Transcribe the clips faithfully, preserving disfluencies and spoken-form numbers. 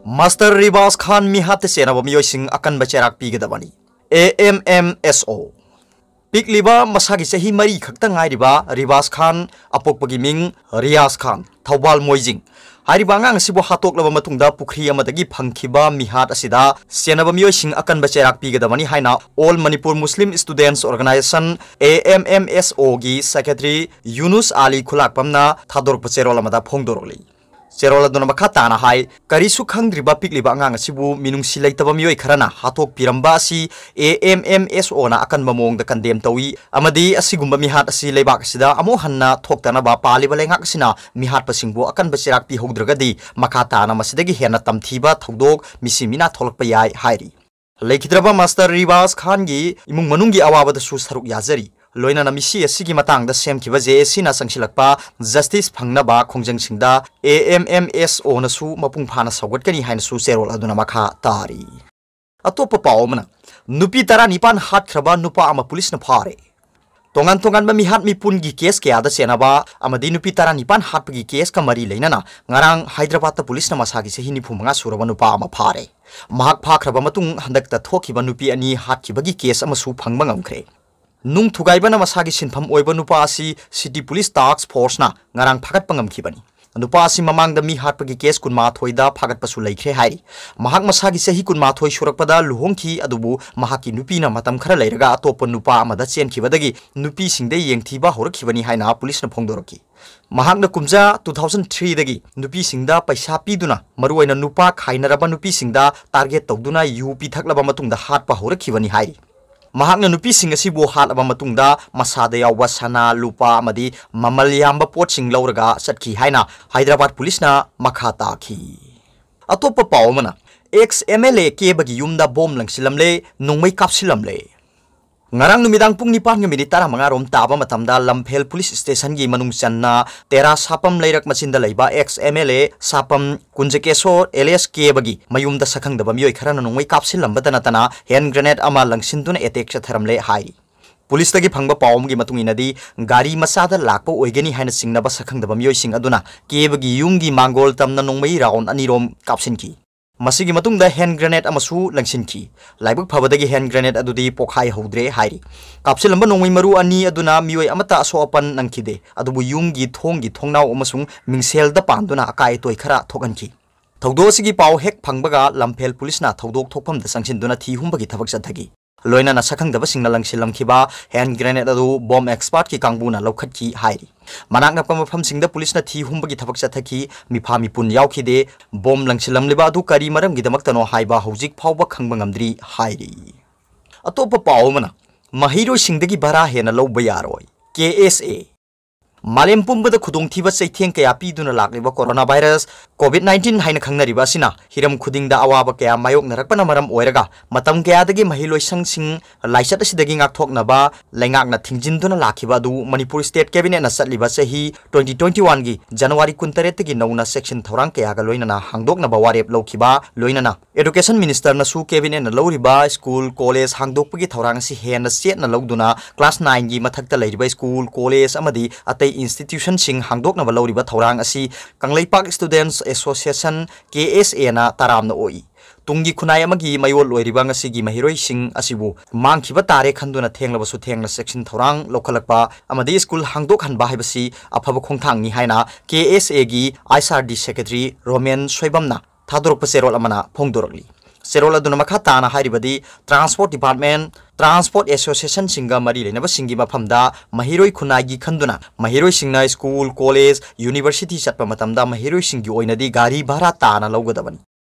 Master Ribas ꯈꯥꯟ ꯃꯤꯍꯥꯠꯇ ꯆꯦꯟꯅꯕ ꯃꯤꯑꯣꯏꯁꯤꯡ ꯑꯀꯟꯕ ꯆꯩꯔꯥꯛ ꯄꯤꯒꯗꯕꯅꯤ꯫ ꯑꯦ ꯑꯦꯝ ꯑꯦꯝ ꯑꯦꯁ ꯑꯣ꯫ ꯄꯤꯛꯂꯤꯕ ꯃꯁꯥꯒꯤ ꯆꯍꯤ ꯃꯔꯤ ꯈꯛꯇ ꯉꯥꯏꯔꯤꯕ ꯔꯤꯕꯥꯁ ꯈꯥꯟ, ꯑꯄꯣꯛꯄꯒꯤ ꯃꯤꯡ ꯔꯤꯌꯥꯁ ꯈꯥꯟ, ꯊꯧꯕꯥꯜ ꯃꯣꯏꯖꯤꯡ, ꯍꯥꯏꯔꯤꯕ ꯑꯉꯥꯡ ꯑꯁꯤꯕꯨ ꯍꯥꯠꯇꯣꯛꯂꯕ ꯃꯇꯨꯡꯗ ꯄꯨꯈ꯭ꯔꯤ ꯑꯃꯗꯒꯤ ꯐꯪꯈꯤꯕ ꯃꯤꯍꯥꯠ ꯑꯁꯤꯗ ꯆꯦꯟꯅꯕ ꯃꯤꯑꯣꯏꯁꯤꯡ ꯑꯀꯟꯕ ꯆꯩꯔꯥꯛ ꯄꯤꯒꯗꯕꯅꯤ ꯍꯥꯏꯅ All Manipur Muslim Students Organisation, A M M S O, ꯒꯤ ꯁꯦꯀ꯭ꯔꯦꯇꯔꯤ ꯌꯨꯅꯨꯁ ꯑꯥꯂꯤ ꯈꯨꯂꯥꯛꯄꯝꯅ ꯊꯥꯗꯣꯔꯛꯄ ꯆꯦꯔꯣꯜ ꯑꯃꯗ ꯐꯣꯡꯗꯣꯔꯛꯂꯤ꯫ ꯆꯦꯔꯣꯜ ꯑꯗꯨꯅ ꯃꯈꯥ ꯇꯥꯅ ꯍꯥꯏ, ꯀꯔꯤꯁꯨ ꯈꯪꯗ꯭ꯔꯤꯕ ꯄꯤꯛꯂꯤꯕ ꯑꯉꯥꯡ ꯑꯁꯤꯕꯨ ꯃꯤꯅꯨꯡꯁꯤ ꯂꯩꯇꯕ ꯃꯤꯑꯣꯏ ꯈꯔꯅ ꯍꯥꯠꯇꯣꯛꯄꯤꯔꯝꯕ ꯑꯁꯤ A M M S O ꯅ ꯑꯀꯟꯕ ꯃꯑꯣꯡꯗ ꯀꯟꯗꯦꯝ ꯇꯧꯏ ꯑꯃꯗꯤ ꯑꯁꯤꯒꯨꯝꯕ ꯃꯤꯍꯥꯠ ꯑꯁꯤ ꯂꯩꯕꯥꯛ ꯑꯁꯤꯗ ꯑꯃꯨꯛ ꯍꯟꯅ ꯊꯣꯛꯇꯅꯕ ꯄꯥꯜꯂꯤꯕ ꯂꯩꯉꯥꯛ ꯑꯁꯤꯅ ꯃꯤꯍꯥꯠꯄꯁꯤꯡꯕꯨ ꯑꯀꯟꯕ ꯆꯩꯔꯥꯛ ꯄꯤꯍꯧꯗ꯭ꯔꯒꯗꯤ ꯃꯈꯥ ꯇꯥꯅ ꯃꯁꯤꯗꯒꯤ ꯍꯦꯟꯅ ꯇꯝꯊꯤꯕ ꯊꯧꯗꯣꯛ, ꯃꯤꯁꯤ ꯃꯤꯅꯥ ꯊꯣꯛꯂꯛꯄ ꯌꯥꯏ ꯍꯥꯏꯔꯤ꯫ ꯂꯩꯈꯤꯗ꯭ꯔꯕ ꯃꯥꯁꯇꯔ ꯔꯤꯕꯥꯁ ꯈꯥꯟꯒꯤ ꯏꯃꯨꯡ ꯃꯅꯨꯡꯒꯤ ꯑꯋꯥꯕꯗꯁꯨ ꯁꯔꯨꯛ ꯌꯥꯖꯔꯤ꯫ ꯂꯣꯏꯅꯅ ꯃꯤꯁꯤ ꯑꯁꯤꯒꯤ ꯃꯇꯥꯡꯗ ꯁꯦꯝꯈꯤꯕ J A C ꯅ ꯆꯪꯁꯤꯜꯂꯛꯄ ꯖꯁꯇꯤꯁ ꯐꯪꯅꯕ ꯈꯣꯡꯖꯪꯁꯤꯡꯗ A M M S O ꯅꯁꯨ ꯃꯄꯨꯡ ꯐꯥꯅ ꯁꯧꯒꯠꯀꯅꯤ ꯍꯥꯏꯅꯁꯨ ꯆꯦꯔꯣꯜ ꯑꯗꯨꯅ ꯃꯈꯥ ꯇꯥꯔꯤ꯫ ꯑꯇꯣꯞꯄ ꯄꯥꯎ ꯑꯃꯅ, ꯅꯨꯄꯤ ꯇꯔꯥꯅꯤꯄꯥꯟ ꯍꯥꯠꯈ꯭ꯔꯕ ꯅꯨꯄꯥ ꯑꯃ ꯄꯨꯂꯤꯁꯅ ꯐꯥꯔꯦ꯫ ꯇꯣꯉꯥꯟ ꯇꯣꯉꯥꯟꯕ ꯃꯤꯍꯥꯠ ꯃꯤꯄꯨꯟꯒꯤ ꯀꯦꯁ ꯀꯌꯥꯗ ꯆꯦꯟꯅꯕ ꯑꯃꯗꯤ ꯅꯨꯄꯤ ꯇꯔꯥꯅꯤꯄꯥꯟ ꯍꯥꯠꯄꯒꯤ ꯀꯦꯁꯀ ꯃꯔꯤ ꯂꯩꯅꯅ ꯉꯔꯥꯡ ꯍꯥꯏꯗ꯭ꯔꯕꯥꯗꯇ ꯄꯨꯂꯤꯁꯅ ꯃꯁꯥꯒꯤ ꯆꯍꯤ ꯅꯤꯐꯨ ꯃꯉꯥ ꯁꯨꯔꯕ ꯅꯨꯄꯥ ꯑꯃ ꯐꯥꯔꯦ꯫ ꯃꯍꯥꯛ ꯐꯥꯈ꯭ꯔꯕ ꯃꯇꯨꯡ ꯍꯟꯗꯛꯇ ꯊꯣꯛꯈꯤꯕ ꯅꯨꯄꯤ ꯑꯅꯤ ꯍꯥꯠꯈꯤꯕꯒꯤ ꯀꯦꯁ ꯑꯃꯁꯨ ꯐꯪꯕ ꯉꯝꯈ꯭ꯔꯦ꯫ ꯅꯨꯡ ꯊꯨꯒꯥꯏꯕꯅ ꯃꯁꯥꯒꯤ ꯁꯤꯟꯐꯝ ꯑꯣꯏꯕ ꯅꯨꯄꯥ ꯑꯁꯤ City Police Task Force ꯅ ꯉꯔꯥꯡ ꯐꯥꯒꯠꯄ ꯉꯝꯈꯤꯕꯅꯤ꯫ ꯅꯨꯄꯥ ꯑꯁꯤ ꯃꯃꯥꯡꯗ ꯃꯤ ꯍꯥꯠꯄꯒꯤ ꯀꯦꯁ ꯀꯨꯟꯃꯥꯊꯣꯏꯗ ꯐꯥꯒꯠꯄꯁꯨ ꯂꯩꯈ꯭ꯔꯦ ꯍꯥꯏꯔꯤ꯫ ꯃꯍꯥꯛ ꯃꯁꯥꯒꯤ ꯆꯍꯤ ꯀꯨꯟꯃꯥꯊꯣꯏ ꯁꯨꯔꯛꯄꯗ ꯂꯨꯍꯣꯡꯈꯤ, ꯑꯗꯨꯕꯨ ꯃꯍꯥꯛꯀꯤ ꯅꯨꯄꯤꯅ ꯃꯇꯝ ꯈꯔ ꯂꯩꯔꯒ ꯑꯇꯣꯞꯄ ꯅꯨꯄꯥ ꯑꯃꯗ ꯆꯦꯟꯈꯤꯕꯗꯒꯤ ꯅꯨꯄꯤꯁꯤꯡꯗ ꯌꯦꯡꯊꯤꯕ ꯍꯧꯔꯛꯈꯤꯕꯅꯤ ꯍꯥꯏꯅ ꯄꯨꯂꯤꯁꯅ ꯐꯣꯡꯗꯣꯔꯛꯈꯤ꯫ ꯃꯍꯥꯛꯅ ꯀꯨꯝꯖꯥ two thousand three ꯗꯒꯤ ꯅꯨꯄꯤꯁꯤꯡꯗ ꯄꯩꯁꯥ ꯄꯤꯗꯨꯅ, ꯃꯔꯨꯑꯣꯏꯅ ꯅꯨꯄꯥ ꯈꯥꯏꯅꯔꯕ ꯅꯨꯄꯤꯁꯤꯡꯗ ꯇꯥꯔꯒꯦꯠ ꯇꯧꯗꯨꯅ ꯌꯨ ꯄꯤꯊꯛꯂꯕ ꯃꯇꯨꯡꯗ ꯍꯥꯠꯄ ꯍꯧꯔꯛꯈꯤꯕꯅꯤ ꯍꯥꯏꯔꯤ꯫ ꯃꯍꯥꯛꯅ ꯅꯨꯄꯤꯁꯤꯡ ꯑꯁꯤꯕꯨ ꯍꯥꯠꯂꯕ ꯃꯇꯨꯡꯗ ꯃꯁꯥꯗ ꯌꯥꯎꯕ ꯁꯅꯥ, ꯂꯨꯄꯥ ꯑꯃꯗꯤ ꯃꯃꯜ ꯌꯥꯝꯕ ꯄꯣꯠꯁꯤꯡ ꯂꯧꯔꯒ ꯆꯠꯈꯤ ꯍꯥꯏꯅ ꯍꯥꯏꯗ꯭ꯔꯕꯥꯗ ꯄꯨꯂꯤꯁꯅ ꯃꯈꯥ ꯇꯥꯈꯤ꯫ ꯑꯇꯣꯞꯄ ꯄꯥꯎ ꯑꯃꯅ, ꯑꯦꯛꯁ ꯑꯦꯝ ꯑꯦꯜ ꯑꯦ ꯀꯦꯕꯒꯤ ꯌꯨꯝꯗ ꯕꯣꯝ ꯂꯪꯁꯤꯜꯂꯝꯂꯦ, ꯅꯣꯡꯃꯩ ꯀꯥꯞꯁꯤꯜꯂꯝꯂꯦ꯫ ꯉꯔꯥꯡ ꯅꯨꯃꯤꯗꯥꯡ ꯄꯨꯡ ꯅꯤꯄꯥꯟꯒ ꯃꯤꯅꯤꯠ ꯇꯔꯥꯃꯉꯥ ꯔꯣꯝ ꯇꯥꯕ ꯃꯇꯝꯗ ꯂꯝꯐꯦꯜ ꯄꯨꯂꯤꯁ ꯁ꯭ꯇꯦꯁꯟꯒꯤ ꯃꯅꯨꯡ ꯆꯟꯅ ꯇꯦꯔꯥ ꯁꯥꯄꯝ ꯂꯩꯔꯛ ꯃꯆꯤꯟꯗ ꯂꯩꯕ ꯑꯦꯛꯁ ꯑꯦꯝ ꯑꯦꯜ ꯑꯦ ꯁꯥꯄꯝ ꯀꯨꯟꯖꯀꯦꯁꯣꯔ ꯑꯦꯂꯤꯌꯥꯁ ꯀꯦꯕꯒꯤ ꯃꯌꯨꯝꯗ ꯁꯛꯈꯪꯗꯕ ꯃꯤꯑꯣꯏ ꯈꯔꯅ ꯅꯣꯡꯃꯩ ꯀꯥꯞꯁꯤꯜꯂꯝꯕꯇ ꯅꯠꯇꯅ ꯍꯦꯟ ꯒ꯭ꯔꯦꯅꯦꯗ ꯑꯃ ꯂꯪꯁꯤꯟꯗꯨꯅ ꯑꯦꯇꯦꯛ ꯆꯠꯊꯔꯝꯂꯦ ꯍꯥꯏꯔꯤ꯫ ꯄꯨꯂꯤꯁꯇꯒꯤ ꯐꯪꯕ ꯄꯥꯎ ꯑꯃꯒꯤ ꯃꯇꯨꯡ ꯏꯟꯅꯗꯤ, ꯒꯥꯔꯤ ꯃꯆꯥꯗ ꯂꯥꯛꯄ ꯑꯣꯏꯒꯅꯤ ꯍꯥꯏꯅ ꯆꯤꯡꯅꯕ ꯁꯛꯈꯪꯗꯕ ꯃꯤꯑꯣꯏꯁꯤꯡ ꯑꯗꯨꯅ ꯀꯦꯕꯒꯤ ꯌꯨꯝꯒꯤ ꯃꯥꯡꯒꯣꯜ ꯇꯝꯅ ꯅꯣꯡꯃꯩ ꯔꯥꯎꯟ ꯑꯅꯤꯔꯣꯝ ꯀꯥꯞꯁꯤꯟꯈꯤ꯫ ꯃꯁꯤꯒꯤ ꯃꯇꯨꯡꯗ ꯍꯦꯟ ꯒ꯭ꯔꯦꯅꯦꯗ ꯑꯃꯁꯨ ꯂꯪꯁꯤꯟꯈꯤ꯫ ꯂꯥꯏꯕꯛ ꯐꯕꯗꯒꯤ ꯍꯦꯟ ꯒ꯭ꯔꯦꯅꯦꯗ ꯑꯗꯨꯗꯤ ꯄꯣꯈꯥꯏ ꯍꯧꯗ꯭ꯔꯦ ꯍꯥꯏꯔꯤ꯫ ꯀꯥꯞꯁꯤꯜꯂꯝꯕ ꯅꯣꯡꯃꯩ ꯃꯔꯨ ꯑꯅꯤ ꯑꯗꯨꯅ ꯃꯤꯑꯣꯏ ꯑꯃꯠꯇ ꯑꯁꯣꯛ ꯑꯄꯟ ꯅꯪꯈꯤꯗꯦ, ꯑꯗꯨꯕꯨ ꯌꯨꯝꯒꯤ ꯊꯣꯡꯒꯤ ꯊꯣꯡꯅꯥꯎ ꯑꯃꯁꯨꯡ ꯃꯤꯡꯁꯦꯜꯗ ꯄꯥꯟꯗꯨꯅ ꯑꯀꯥꯏ ꯑꯇꯣꯏ ꯈꯔ ꯊꯣꯛꯍꯟꯈꯤ꯫ ꯊꯧꯗꯣꯛ ꯑꯁꯤꯒꯤ ꯄꯥꯎ ꯍꯦꯛ ꯐꯪꯕꯒ ꯂꯝꯐꯦꯜ ꯄꯨꯂꯤꯁꯅ ꯊꯧꯗꯣꯛ ꯊꯣꯛꯐꯝꯗ ꯆꯪꯁꯤꯟꯗꯨꯅ ꯊꯤ ꯍꯨꯝꯕꯒꯤ ꯊꯕꯛ ꯆꯠꯊꯈꯤ꯫ ꯂꯣꯏꯅꯅ ꯁꯛꯈꯪꯗꯕꯁꯤꯡꯅ ꯂꯪꯁꯤꯜꯂꯝꯈꯤꯕ ꯍꯦꯟ ꯒ꯭ꯔꯦꯅꯦꯗ ꯑꯗꯨ ꯕꯣꯝ ꯑꯦꯛꯁꯄꯥꯔꯠꯀꯤ ꯀꯥꯡꯕꯨꯅ ꯂꯧꯈꯠꯈꯤ ꯍꯥꯏꯔꯤ꯫ ꯃꯅꯥꯛ ꯅꯛꯄ ꯃꯐꯝꯁꯤꯡꯗ ꯄꯨꯂꯤꯁꯅ ꯊꯤ ꯍꯨꯝꯕꯒꯤ ꯊꯕꯛ ꯆꯠꯊꯈꯤ꯫ ꯃꯤꯐꯥ ꯃꯤꯄꯨꯟ ꯌꯥꯎꯈꯤꯗꯦ꯫ ꯕꯣꯝ ꯂꯪꯁꯤꯜꯂꯝꯂꯤꯕ ꯑꯗꯨ ꯀꯔꯤ ꯃꯔꯝꯒꯤꯗꯃꯛꯇꯅꯣ ꯍꯥꯏꯕ ꯍꯧꯖꯤꯛ ꯐꯥꯎꯕ ꯈꯪꯕ ꯉꯝꯗ꯭ꯔꯤ ꯍꯥꯏꯔꯤ꯫ ꯑꯇꯣꯞꯄ ꯄꯥꯎ ꯑꯃꯅ, ꯃꯍꯩꯔꯣꯏꯁꯤꯡꯗꯒꯤ ꯚꯔꯥ ꯍꯦꯟꯅ ꯂꯧꯕ ꯌꯥꯔꯣꯏ, ꯀꯦ ꯑꯦꯁ ꯑꯦ꯫ ꯃꯥꯂꯦꯝ ꯄꯨꯝꯕꯗ ꯈꯨꯗꯣꯡꯊꯤꯕ ꯆꯩꯊꯦꯡ ꯀꯌꯥ ꯄꯤꯗꯨꯅ ꯂꯥꯛꯂꯤꯕ ꯀꯣꯔꯣꯅꯥ ꯚꯥꯏꯔꯁ ꯀꯣꯚꯤꯗ ꯅꯥꯏꯟꯇꯤꯟ ꯍꯥꯏꯅ ꯈꯪꯅꯔꯤꯕ ꯑꯁꯤꯅ ꯍꯤꯔꯝ ꯈꯨꯗꯤꯡꯗ ꯑꯋꯥꯕ ꯀꯌꯥ ꯃꯥꯌꯣꯛꯅꯔꯛꯄꯅ ꯃꯔꯝ ꯑꯣꯏꯔꯒ, ꯃꯇꯝ ꯀꯌꯥꯗꯒꯤ ꯃꯍꯩꯂꯣꯏꯁꯪꯁꯤꯡ ꯂꯥꯏꯆꯠ ꯑꯁꯤꯗꯒꯤ ꯉꯥꯛꯊꯣꯛꯅꯕ ꯂꯩꯉꯥꯛꯅ ꯊꯤꯡꯖꯤꯟꯗꯨꯅ ꯂꯥꯛꯈꯤꯕ ꯑꯗꯨ ꯃꯅꯤꯄꯨꯔ ꯁ꯭ꯇꯦꯠ ꯀꯦꯕꯤꯅꯦꯠꯅ ꯆꯠꯂꯤꯕ ꯆꯍꯤ ꯇ꯭ꯋꯦꯟꯇꯤ ꯇ꯭ꯋꯦꯟꯇꯤ ꯋꯥꯟꯒꯤ ꯖꯅꯋꯥꯔꯤ ꯀꯨꯟꯇꯔꯦꯠꯇꯒꯤ ꯅꯧꯅ ꯆꯦꯛꯁꯤꯟ ꯊꯧꯔꯥꯡ ꯀꯌꯥꯒ ꯂꯣꯏꯅꯅ ꯍꯥꯡꯗꯣꯛꯅꯕ ꯋꯥꯔꯦꯞ ꯂꯧꯈꯤꯕ, ꯂꯣꯏꯅꯅ ꯑꯦꯗꯨꯀꯦꯁꯟ ꯃꯤꯅꯤꯁꯇꯔꯅꯁꯨ ꯀꯦꯕꯤꯅꯦꯠꯅ ꯂꯧꯔꯤꯕ ꯁ꯭ꯀꯨꯜ, ꯀꯣꯂꯦꯖ ꯍꯥꯡꯗꯣꯛꯄꯒꯤ ꯊꯧꯔꯥꯡ ꯑꯁꯤ ꯍꯦꯟꯅ ꯆꯦꯠꯅ ꯂꯧꯗꯨꯅ ꯀ꯭ꯂꯥꯁ ꯅꯥꯏꯟꯒꯤ ꯃꯊꯛꯇ ꯂꯩꯔꯤꯕ ꯁ꯭ꯀꯨꯜ, ꯀꯣꯂꯦꯖ ꯑꯃꯗꯤ ꯑꯇꯩ ꯏꯟꯁꯇꯤꯇ꯭ꯌꯨꯁꯟꯁꯤꯡ ꯍꯥꯡꯗꯣꯛꯅꯕ ꯂꯧꯔꯤꯕ ꯊꯧꯔꯥꯡ ꯑꯁꯤ ꯀꯪꯂꯩꯄꯥꯛ ꯁ꯭ꯇꯨꯗꯦꯟꯠꯁ ꯑꯦꯁꯣꯁꯤꯌꯦꯁꯟ, ꯀꯦ ꯑꯦꯁ ꯑꯦꯅ ꯇꯔꯥꯝꯅ ꯑꯣꯛꯏ꯫ ꯇꯨꯡꯒꯤ ꯈꯨꯟꯅꯥꯏ ꯑꯃꯒꯤ ꯃꯌꯣꯜ ꯑꯣꯏꯔꯤꯕ ꯉꯁꯤꯒꯤ ꯃꯍꯩꯔꯣꯏꯁꯤꯡ ꯑꯁꯤꯕꯨ ꯃꯥꯡꯈꯤꯕ ꯇꯥꯔꯦ ꯈꯟꯗꯨꯅ ꯊꯦꯡꯂꯕꯁꯨ ꯊꯦꯡꯅ ꯆꯦꯛꯁꯤꯟ ꯊꯧꯔꯥꯡ ꯂꯧꯈꯠꯂꯛꯄ ꯑꯃꯗꯤ ꯁ꯭ꯀꯨꯜ ꯍꯥꯡꯗꯣꯛꯍꯟꯕ ꯍꯥꯏꯕꯁꯤ ꯑꯐꯕ ꯈꯣꯡꯊꯥꯡꯅꯤ ꯍꯥꯏꯅ ꯀꯦ ꯑꯦꯁ ꯑꯦꯒꯤ ꯑꯥꯏ ꯑꯦꯁ ꯑꯥꯔ ꯗꯤ ꯁꯦꯀ꯭ꯔꯦꯇꯔꯤ ꯔꯣꯃꯦꯟ ꯁꯣꯏꯕꯝꯅ ꯊꯥꯗꯣꯔꯛꯄ ꯆꯦꯔꯣꯜ ꯑꯃꯅ ꯐꯣꯡꯗꯣꯔꯛꯂꯤ꯫ ꯆꯦꯔꯣꯜ ꯑꯗꯨꯅ ꯃꯈꯥ ꯇꯥꯅ ꯍꯥꯏꯔꯤꯕꯗꯤ, ꯇ꯭ꯔꯥꯟꯁꯄꯣꯔꯠ ꯗꯤꯄꯥꯔꯠꯃꯦꯟꯠ, ꯇ꯭ꯔꯥꯟꯁꯄꯣꯔꯠ ꯑꯦꯁꯣꯁꯤꯌꯦꯁꯟꯁꯤꯡꯒ ꯃꯔꯤ ꯂꯩꯅꯕꯁꯤꯡꯒꯤ ꯃꯐꯝꯗ ꯃꯍꯩꯔꯣꯏ ꯈꯨꯟꯅꯥꯏꯒꯤ ꯈꯟꯗꯨꯅ ꯃꯍꯩꯔꯣꯏꯁꯤꯡꯅ ꯁ꯭ꯀꯨꯜ, ꯀꯣꯂꯦꯖ, ꯌꯨꯅꯤꯚꯔꯁꯤꯇꯤ ꯆꯠꯄ ꯃꯇꯝꯗ ꯃꯍꯩꯔꯣꯏꯁꯤꯡꯒꯤ ꯑꯣꯏꯅꯗꯤ ꯒꯥꯔꯤ ꯚꯥꯔꯥ ꯇꯥꯅ ꯂꯧꯒꯗꯕꯅꯤ꯫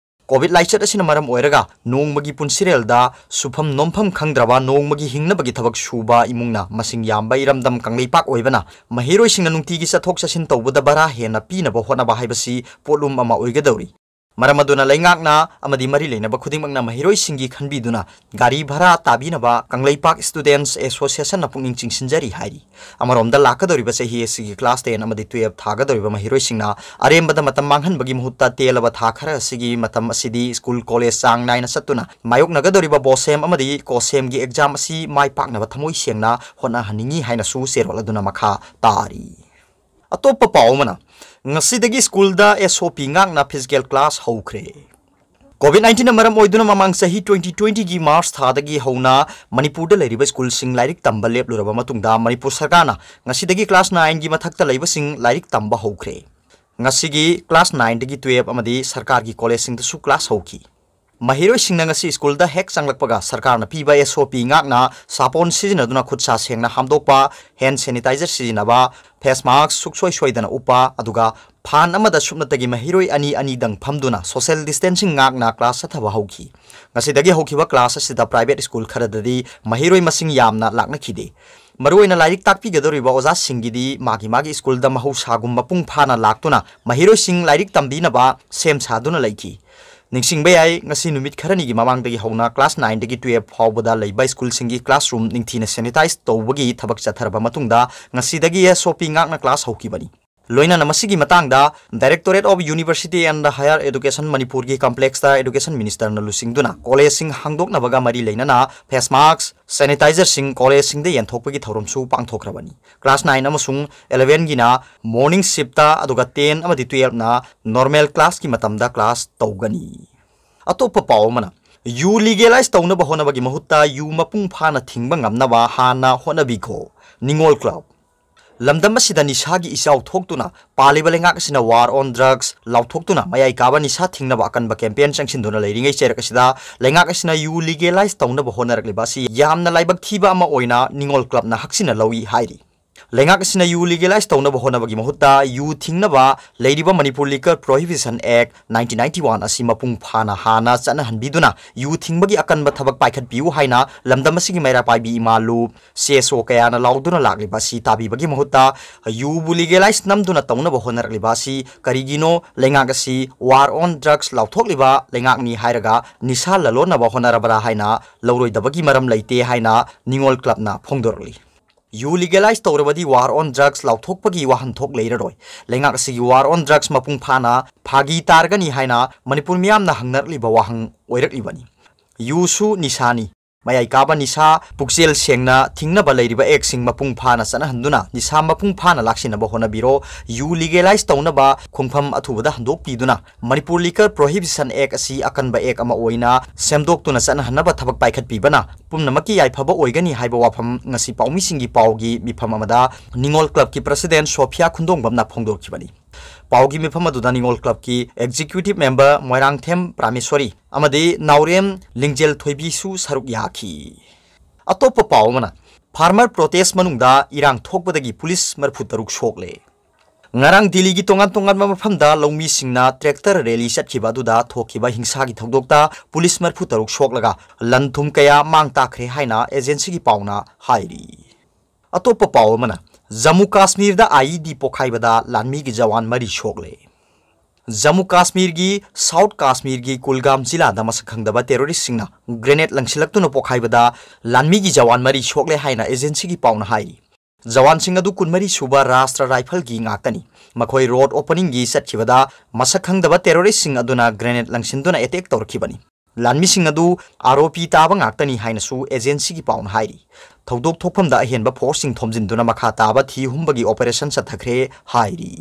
ꯀꯣꯚꯤꯗ ꯂꯥꯏꯆꯠ ꯑꯁꯤꯅ ꯃꯔꯝ ꯑꯣꯏꯔꯒ ꯅꯣꯡꯃꯒꯤ ꯄꯨꯟꯁꯤꯔꯦꯜꯗ ꯁꯨꯐꯝ ꯅꯣꯝꯐꯝ ꯈꯪꯗ꯭ꯔꯕ ꯅꯣꯡꯃꯒꯤ ꯍꯤꯡꯅꯕꯒꯤ ꯊꯕꯛ ꯁꯨꯕ ꯏꯃꯨꯡꯅ ꯃꯁꯤꯡ ꯌꯥꯝꯕ ꯏꯔꯝꯗꯝ ꯀꯪꯂꯩꯄꯥꯛ ꯑꯣꯏꯕꯅ ꯃꯍꯩꯔꯣꯏꯁꯤꯡꯅ ꯅꯨꯡꯇꯤꯒꯤ ꯆꯠꯊꯣꯛ ꯆꯠꯁꯤꯟ ꯇꯧꯕꯗ ꯚꯥꯔꯥ ꯍꯦꯟꯅ ꯄꯤꯅꯕ ꯍꯣꯠꯅꯕ ꯍꯥꯏꯕꯁꯤ ꯄꯣꯠꯂꯨꯝ ꯑꯃ ꯑꯣꯏꯒꯗꯧꯔꯤ꯫ ꯃꯔꯝ ꯑꯗꯨꯅ ꯂꯩꯉꯥꯛꯅ ꯑꯃꯗꯤ ꯃꯔꯤ ꯂꯩꯅꯕ ꯈꯨꯗꯤꯡꯃꯛꯅ ꯃꯍꯩꯔꯣꯏꯁꯤꯡꯒꯤ ꯈꯟꯕꯤꯗꯨꯅ ꯒꯥꯔꯤ ꯚꯔꯥ ꯇꯥꯕꯤꯅꯕ ꯀꯪꯂꯩꯄꯥꯛ Students Association ꯅ ꯄꯨꯛꯅꯤꯡ ꯆꯤꯡꯁꯤꯟꯖꯔꯤ ꯍꯥꯏꯔꯤ꯫ ꯑꯃꯔꯣꯝꯗ ꯂꯥꯛꯀꯗꯧꯔꯤꯕ ꯆꯍꯤ ꯑꯁꯤꯒꯤ class ten ꯑꯃꯗꯤ twelve ꯊꯥꯒꯗꯧꯔꯤꯕ ꯃꯍꯩꯔꯣꯏꯁꯤꯡꯅ ꯑꯔꯦꯝꯕꯗ ꯃꯇꯝ ꯃꯥꯡꯍꯟꯕꯒꯤ ꯃꯍꯨꯠꯇ ꯇꯦꯜꯂꯕ ꯊꯥ ꯈꯔ ꯑꯁꯤꯒꯤ ꯃꯇꯝ ꯑꯁꯤꯗꯤ school college ꯆꯥꯡ ꯅꯥꯏꯅ ꯆꯠꯇꯨꯅ ꯃꯥꯌꯣꯛꯅꯒꯗꯧꯔꯤꯕ BOSEM ꯑꯃꯗꯤ COSEM ꯒꯤ exam ꯑꯁꯤ ꯃꯥꯏ ꯄꯥꯛꯅꯕ ꯊꯃꯣꯏ ꯁꯦꯡꯅ ꯍꯣꯠꯅꯍꯟꯅꯤꯡꯏ ꯍꯥꯏꯅꯁꯨ ꯆꯦꯔꯣꯜ ꯑꯗꯨꯅ ꯃꯈꯥ ꯇꯥꯔꯤ꯫ ꯑꯇꯣꯞꯄ ꯄꯥꯎ ꯑꯃꯅ, ꯉꯁꯤꯗꯒꯤ school ꯗ S O P ꯉꯥꯛꯅ physical class ꯍꯧꯈ꯭ꯔꯦ꯫ COVID nineteen ꯅ ꯃꯔꯝ ꯑꯣꯏꯗꯨꯅ ꯃꯃꯥꯡ ꯆꯍꯤ twenty twenty ꯒꯤ March ꯊꯥꯗꯒꯤ ꯍꯧꯅ ꯃꯅꯤꯄꯨꯔꯗ ꯂꯩꯔꯤꯕ school ꯁꯤꯡ ꯂꯥꯏꯔꯤꯛ ꯇꯝꯕ ꯂꯦꯞꯂꯨꯔꯕ ꯃꯇꯨꯡꯗ ꯃꯅꯤꯄꯨꯔ ꯁꯔꯀꯥꯔꯅ ꯉꯁꯤꯗꯒꯤ class nine ꯒꯤ ꯃꯊꯛꯇ ꯂꯩꯕꯁꯤꯡ ꯂꯥꯏꯔꯤꯛ ꯇꯝꯕ ꯍꯧꯈ꯭ꯔꯦ꯫ ꯉꯁꯤꯒꯤ class nine ꯗꯒꯤ twelve ꯑꯃꯗꯤ ꯁꯔꯀꯥꯔꯒꯤ college ꯁꯤꯡꯗꯁꯨ class ꯍꯧꯈꯤ꯫ ꯃꯍꯩꯔꯣꯏꯁꯤꯡꯅ ꯉꯁꯤ school ꯗ ꯍꯦꯛ ꯆꯪꯂꯛꯄꯒ ꯁꯔꯀꯥꯔꯅ ꯄꯤꯕ S O P ꯉꯥꯛꯅ ꯁꯥꯄꯣꯟ ꯁꯤꯖꯤꯟꯅꯗꯨꯅ ꯈꯨꯠ ꯁꯥ ꯁꯦꯡꯅ ꯍꯥꯝꯗꯣꯛꯄ, hand sanitizer ꯁꯤꯖꯤꯟꯅꯕ, face mask ꯁꯨꯛꯁꯣꯏ ꯁꯣꯏꯗꯅ ꯎꯞꯄ, ꯑꯗꯨꯒ ꯐꯥꯟ ꯑꯃꯗ ꯁꯨꯞꯅꯇꯒꯤ ꯃꯍꯩꯔꯣꯏ ꯑꯅꯤ ꯑꯅꯤꯗꯪ ꯐꯝꯗꯨꯅ social distancing ꯉꯥꯛꯅ class ꯆꯠꯊꯕ ꯍꯧꯈꯤ꯫ ꯉꯁꯤꯗꯒꯤ ꯍꯧꯈꯤꯕ class ꯑꯁꯤꯗ private school ꯈꯔꯗꯗꯤ ꯃꯍꯩꯔꯣꯏ ꯃꯁꯤꯡ ꯌꯥꯝꯅ ꯂꯥꯛꯅꯈꯤꯗꯦ꯫ ꯃꯔꯨꯑꯣꯏꯅ ꯂꯥꯏꯔꯤꯛ ꯇꯥꯛꯄꯤꯒꯗꯧꯔꯤꯕ ꯑꯣꯖꯥꯁꯤꯡꯒꯤꯗꯤ ꯃꯥꯒꯤ ꯃꯥꯒꯤ school ꯗ ꯃꯍꯧꯁꯥꯒꯨꯝ ꯃꯄꯨꯡ ꯐꯥꯅ ꯂꯥꯛꯇꯨꯅ ꯃꯍꯩꯔꯣꯏꯁꯤꯡ ꯂꯥꯏꯔꯤꯛ ꯇꯝꯕꯤꯅꯕ ꯁꯦꯝ ꯁꯥꯗꯨꯅ ꯂꯩꯈꯤ꯫ ꯅꯤꯡꯁꯤꯡꯕ ꯌꯥꯏ, ꯉꯁꯤ ꯅꯨꯃꯤꯠ ꯈꯔꯅꯤꯒꯤ ꯃꯃꯥꯡꯗꯒꯤ ꯍꯧꯅ class nine ꯗꯒꯤ twelve ꯐꯥꯎꯕꯗ ꯂꯩꯕ school ꯁꯤꯡꯒꯤ classroom ꯅꯤꯡꯊꯤꯅ sanitize ꯇꯧꯕꯒꯤ ꯊꯕꯛ ꯆꯠꯊꯔꯕ ꯃꯇꯨꯡꯗ ꯉꯁꯤꯗꯒꯤ S O P ꯉꯥꯛꯅ class ꯍꯧꯈꯤꯕꯅꯤ꯫ ꯂꯣꯏꯅꯅ ꯃꯁꯤꯒꯤ ꯃꯇꯥꯡꯗ Directorate of University and Higher Education ꯃꯅꯤꯄꯨꯔꯒꯤ complex ꯇ Education Minister ꯅ ꯂꯨꯆꯤꯡꯗꯨꯅ college ꯁꯤꯡ ꯍꯥꯡꯗꯣꯛꯅꯕꯒ ꯃꯔꯤ ꯂꯩꯅꯅ face mask, sanitizer ꯁꯤꯡ college ꯁꯤꯡꯗ ꯌꯦꯟꯊꯣꯛꯄꯒꯤ ꯊꯧꯔꯝꯁꯨ ꯄꯥꯡꯊꯣꯛꯈ꯭ꯔꯕꯅꯤ꯫ Class nine ꯑꯃꯁꯨꯡ eleven ꯒꯤꯅ morning shift ꯇ, ꯑꯗꯨꯒ ten ꯑꯃꯗꯤ twelve ꯅ normal class ꯀꯤ ꯃꯇꯝꯗ class ꯇꯧꯒꯅꯤ꯫ ꯑꯇꯣꯞꯄ ꯄꯥꯎ ꯑꯃꯅ, ꯌꯨ legalize ꯇꯧꯅꯕ ꯍꯣꯠꯅꯕꯒꯤ ꯃꯍꯨꯠꯇ ꯌꯨ ꯃꯄꯨꯡ ꯐꯥꯅ ꯊꯤꯡꯕ ꯉꯝꯅꯕ ꯍꯥꯟꯅ ꯍꯣꯠꯅꯕꯤꯈꯣ꯫ ꯅꯤꯉꯣꯜ club꯫ ꯂꯝꯗꯝ ꯑꯁꯤꯗ ꯅꯤꯁꯥꯒꯤ ꯏꯆꯥꯎ ꯊꯣꯛꯇꯨꯅ ꯄꯥꯜꯂꯤꯕ ꯂꯩꯉꯥꯛ ꯑꯁꯤꯅ war on drugs ꯂꯥꯎꯊꯣꯛꯇꯨꯅ ꯃꯌꯥꯏ ꯀꯥꯕ ꯅꯤꯁꯥ ꯊꯤꯡꯅꯕ ꯑꯀꯟꯕ campaign ꯆꯪꯁꯤꯟꯗꯨꯅ ꯂꯩꯔꯤꯉꯩ ꯆꯩꯔꯛ ꯑꯁꯤꯗ ꯂꯩꯉꯥꯛ ꯑꯁꯤꯅ ꯌꯨ legalize ꯇꯧꯅꯕ ꯍꯣꯠꯅꯔꯛꯂꯤꯕ ꯑꯁꯤ ꯌꯥꯝꯅ ꯂꯥꯏꯕꯛ ꯊꯤꯕ ꯑꯃ ꯑꯣꯏꯅ ꯅꯤꯉꯣꯜ club ꯅ ꯍꯛꯆꯤꯟꯅ ꯂꯧꯏ ꯍꯥꯏꯔꯤ꯫ ꯂꯩꯉꯥꯛ ꯑꯁꯤꯅ ꯌꯨ ꯂꯤꯒꯦꯂꯥꯏꯖ ꯇꯧꯅꯕ ꯍꯣꯠꯅꯕꯒꯤ ꯃꯍꯨꯠꯇ ꯌꯨ ꯊꯤꯡꯅꯕ ꯂꯩꯔꯤꯕ ꯃꯅꯤꯄꯨꯔ ꯂꯤꯀꯔ ꯄ꯭ꯔꯣꯍꯤꯕꯤꯁꯟ ꯑꯦꯛ ꯅꯥꯏꯟꯇꯤꯟ ꯅꯥꯏꯟꯇꯤ ꯋꯥꯟ ꯑꯁꯤ ꯃꯄꯨꯡ ꯐꯥꯅ ꯍꯥꯟꯅ ꯆꯠꯅꯍꯟꯕꯤꯗꯨꯅ ꯌꯨ ꯊꯤꯡꯕꯒꯤ ꯑꯀꯟꯕ ꯊꯕꯛ ꯄꯥꯏꯈꯠꯄꯤꯌꯨ ꯍꯥꯏꯅ ꯂꯝꯗꯝ ꯑꯁꯤꯒꯤ ꯃꯩꯔꯥ ꯄꯥꯏꯕꯤ ꯏꯃꯥ ꯂꯨ, ꯁꯤ ꯑꯦꯁ ꯑꯣ ꯀꯌꯥꯅ ꯂꯥꯎꯗꯨꯅ ꯂꯥꯛꯂꯤꯕ ꯑꯁꯤ ꯇꯥꯕꯤꯕꯒꯤ ꯃꯍꯨꯠꯇ ꯌꯨꯕꯨ ꯂꯤꯒꯦꯂꯥꯏꯖ ꯅꯝꯗꯨꯅ ꯇꯧꯅꯕ ꯍꯣꯠꯅꯔꯛꯂꯤꯕ ꯑꯁꯤ ꯀꯔꯤꯒꯤꯅꯣ? ꯂꯩꯉꯥꯛ ꯑꯁꯤ ꯋꯥꯔ ꯑꯣꯟ ꯗ꯭ꯔꯒꯁ ꯂꯥꯎꯊꯣꯛꯂꯤꯕ ꯂꯩꯉꯥꯛꯅꯤ ꯍꯥꯏꯔꯒ ꯅꯤꯁꯥ ꯂꯂꯣꯟꯅꯕ ꯍꯣꯠꯅꯔꯕ꯭ꯔꯥ ꯍꯥꯏꯅ ꯂꯧꯔꯣꯏꯗꯕꯒꯤ ꯃꯔꯝ ꯂꯩꯇꯦ ꯍꯥꯏꯅ ꯅꯤꯉꯣꯜ ꯀ꯭ꯂꯕꯅ ꯐꯣꯡꯗꯣꯔꯛꯂꯤ꯫ ꯌꯨ ꯂꯤꯒꯦꯂꯥꯏꯖ ꯇꯧꯔꯕꯗꯤ ꯋꯥꯔ ꯑꯣꯟ ꯗ꯭ꯔꯒꯁ ꯂꯥꯎꯊꯣꯛꯄꯒꯤ ꯋꯥꯍꯟꯊꯣꯛ ꯂꯩꯔꯔꯣꯏ꯫ ꯂꯩꯉꯥꯛ ꯑꯁꯤꯒꯤ ꯋꯥꯔ ꯑꯣꯟ ꯗ꯭ꯔꯒꯁ ꯃꯄꯨꯡ ꯐꯥꯅ ꯐꯥꯒꯤ ꯇꯥꯔꯒꯅꯤ ꯍꯥꯏꯅ ꯃꯅꯤꯄꯨꯔ ꯃꯤꯌꯥꯝꯅ ꯍꯪꯅꯔꯛꯂꯤꯕ ꯋꯥꯍꯪ ꯑꯣꯏꯔꯛꯂꯤꯕꯅꯤ꯫ ꯌꯨꯁꯨ ꯅꯤꯁꯥꯅꯤ꯫ ꯃꯌꯥꯏ ꯀꯥꯕ ꯅꯤꯁꯥ ꯄꯨꯛꯆꯦꯜ ꯁꯦꯡꯅ ꯊꯤꯡꯅꯕ ꯂꯩꯔꯤꯕ ꯑꯦꯛꯁꯤꯡ ꯃꯄꯨꯡ ꯐꯥꯅ ꯆꯠꯅꯍꯟꯗꯨꯅ ꯅꯤꯁꯥ ꯃꯄꯨꯡ ꯐꯥꯅ ꯂꯥꯛꯁꯤꯟꯅꯕ ꯍꯣꯠꯅꯕꯤꯔꯣ꯫ ꯌꯨ ꯂꯤꯒꯦꯂꯥꯏꯖ ꯇꯧꯅꯕ ꯈꯣꯡꯐꯝ ꯑꯊꯨꯕꯗ ꯍꯟꯗꯣꯛꯄꯤꯗꯨꯅ ꯃꯅꯤꯄꯨꯔ ꯂꯤꯀꯔ ꯄ꯭ꯔꯣꯍꯤꯕꯤꯁꯟ ꯑꯦꯛ ꯑꯁꯤ ꯑꯀꯟꯕ ꯑꯦꯛ ꯑꯃ ꯑꯣꯏꯅ ꯁꯦꯝꯗꯣꯛꯇꯨꯅ ꯆꯠꯅꯍꯟꯅꯕ ꯊꯕꯛ ꯄꯥꯏꯈꯠꯄꯤꯕꯅ ꯄꯨꯝꯅꯃꯛꯀꯤ ꯌꯥꯏꯐꯕ ꯑꯣꯏꯒꯅꯤ ꯍꯥꯏꯕ ꯋꯥꯐꯝ ꯉꯁꯤ ꯄꯥꯎꯃꯤꯁꯤꯡꯒꯤ ꯄꯥꯎꯒꯤ ꯃꯤꯐꯝ ꯑꯃꯗ ꯅꯤꯉꯣꯜ ꯀ꯭ꯂꯕꯀꯤ ꯄ꯭ꯔꯁꯤꯗꯦꯟ ꯁꯣꯐꯤꯌꯥ ꯈꯨꯟꯗꯣꯡꯕꯝꯅ ꯐꯣꯡꯗꯣꯛꯈꯤꯕꯅꯤ꯫ ꯄꯥꯎꯒꯤ ꯃꯤꯐꯝ ꯑꯗꯨꯗ ꯅꯤꯉꯣꯜ ꯀ꯭ꯂꯕꯀꯤ ꯑꯦꯛꯖꯤꯀ꯭ꯌꯨꯇꯤꯚ ꯃꯦꯝꯕꯔ ꯃꯣꯏꯔꯥꯡꯊꯦꯝ ꯄ꯭ꯔꯥꯃꯦꯁꯣꯔꯤ ꯑꯃꯗꯤ ꯅꯥꯎꯔꯦꯝ ꯂꯤꯡꯖꯦꯜ ꯊꯣꯏꯕꯤꯁꯨ ꯁꯔꯨꯛ ꯌꯥꯈꯤ꯫ ꯑꯇꯣꯞꯄ ꯄꯥꯎ ꯑꯃꯅ, ꯐꯥꯔꯃꯔ ꯄ꯭ꯔꯣꯇꯦꯁ ꯃꯅꯨꯡꯗ ꯏꯔꯥꯡ ꯊꯣꯛꯄꯗꯒꯤ ꯄꯨꯂꯤꯁ ꯃꯔꯤꯐꯨ ꯇꯔꯨꯛ ꯁꯣꯛꯂꯦ꯫ ꯉꯔꯥꯡ ꯗꯤꯜꯂꯤꯒꯤ ꯇꯣꯉꯥꯟ ꯇꯣꯉꯥꯟꯕ ꯃꯐꯝꯗ ꯂꯧꯃꯤꯁꯤꯡꯅ ꯇ꯭ꯔꯦꯛꯇꯔ ꯔꯦꯂꯤ ꯆꯠꯈꯤꯕ ꯑꯗꯨꯗ ꯊꯣꯛꯈꯤꯕ ꯍꯤꯡꯁꯥꯒꯤ ꯊꯧꯗꯣꯛꯇ ꯄꯨꯂꯤꯁ ꯃꯔꯤꯐꯨ ꯇꯔꯨꯛ ꯁꯣꯛꯂꯒ ꯂꯟ ꯊꯨꯝ ꯀꯌꯥ ꯃꯥꯡ ꯇꯥꯛꯈ꯭ꯔꯦ ꯍꯥꯏꯅ ꯑꯦꯖꯦꯟꯁꯤꯒꯤ ꯄꯥꯎꯅ ꯍꯥꯏꯔꯤ꯫ ꯑꯇꯣꯞꯄ ꯄꯥꯎ ꯑꯃꯅ, ꯖꯝꯃꯨ ꯀꯥꯁꯃꯤꯔꯗ ꯑꯥꯏ ꯏ ꯗꯤ ꯄꯣꯈꯥꯏꯕꯗ ꯂꯥꯟꯃꯤꯒꯤ ꯖꯋꯥꯟ ꯃꯔꯤ ꯁꯣꯛꯂꯦ꯫ ꯖꯝꯃꯨ ꯀꯥꯁꯃꯤꯔꯒꯤ ꯁꯥꯎꯠ ꯀꯥꯁꯃꯤꯔꯒꯤ ꯀꯨꯜꯒꯥꯝ ꯖꯤꯂꯥꯗ ꯃꯁꯛ ꯈꯪꯗꯕ ꯇꯦꯔꯣꯔꯤꯁꯁꯤꯡꯅ ꯒ꯭ꯔꯦꯅꯦꯗ ꯂꯪꯁꯤꯜꯂꯛꯇꯨꯅ ꯄꯣꯈꯥꯏꯕꯗ ꯂꯥꯟꯃꯤꯒꯤ ꯖꯋꯥꯟ ꯃꯔꯤ ꯁꯣꯛꯂꯦ ꯍꯥꯏꯅ ꯑꯦꯖꯦꯟꯁꯤꯒꯤ ꯄꯥꯎꯅ ꯍꯥꯏꯔꯤ꯫ ꯖꯋꯥꯟꯁꯤꯡ ꯑꯗꯨ ꯀꯨꯟꯃꯔꯤ ꯁꯨꯕ ꯔꯥꯁꯇ꯭ꯔ ꯔꯥꯏꯐꯜꯒꯤ ꯉꯥꯛꯇꯅꯤ꯫ ꯃꯈꯣꯏ ꯔꯣꯗ ꯑꯣꯄꯅꯤꯡꯒꯤ ꯆꯠꯈꯤꯕꯗ ꯃꯁꯛ ꯈꯪꯗꯕ ꯇꯦꯔꯣꯔꯤꯁꯁꯤꯡ ꯑꯗꯨꯅ ꯒ꯭ꯔꯦꯅꯦꯗ ꯂꯪꯁꯤꯟꯗꯨꯅ ꯑꯦꯇꯦꯛ ꯇꯧꯔꯛꯈꯤꯕꯅꯤ꯫ ꯂꯥꯟꯃꯤꯁꯤꯡ ꯑꯗꯨ ꯑꯥꯔ ꯑꯣ ꯄꯤ ꯇꯥꯕ ꯉꯥꯛꯇꯅꯤ ꯍꯥꯏꯅꯁꯨ ꯑꯦꯖꯦꯟꯁꯤꯒꯤ ꯄꯥꯎꯅ ꯍꯥꯏꯔꯤ꯫ ꯊꯧꯗꯣꯛ ꯊꯣꯛꯐꯝꯗ ꯑꯍꯦꯟꯕ ꯐꯣꯔꯁꯁꯤꯡ ꯊꯣꯝꯖꯤꯟꯗꯨꯅ ꯃꯈꯥ ꯇꯥꯕ ꯊꯤ ꯍꯨꯝꯕꯒꯤ ꯑꯣꯄꯔꯦꯁꯟ ꯆꯠꯊꯈ꯭ꯔꯦ ꯍꯥꯏꯔꯤ꯫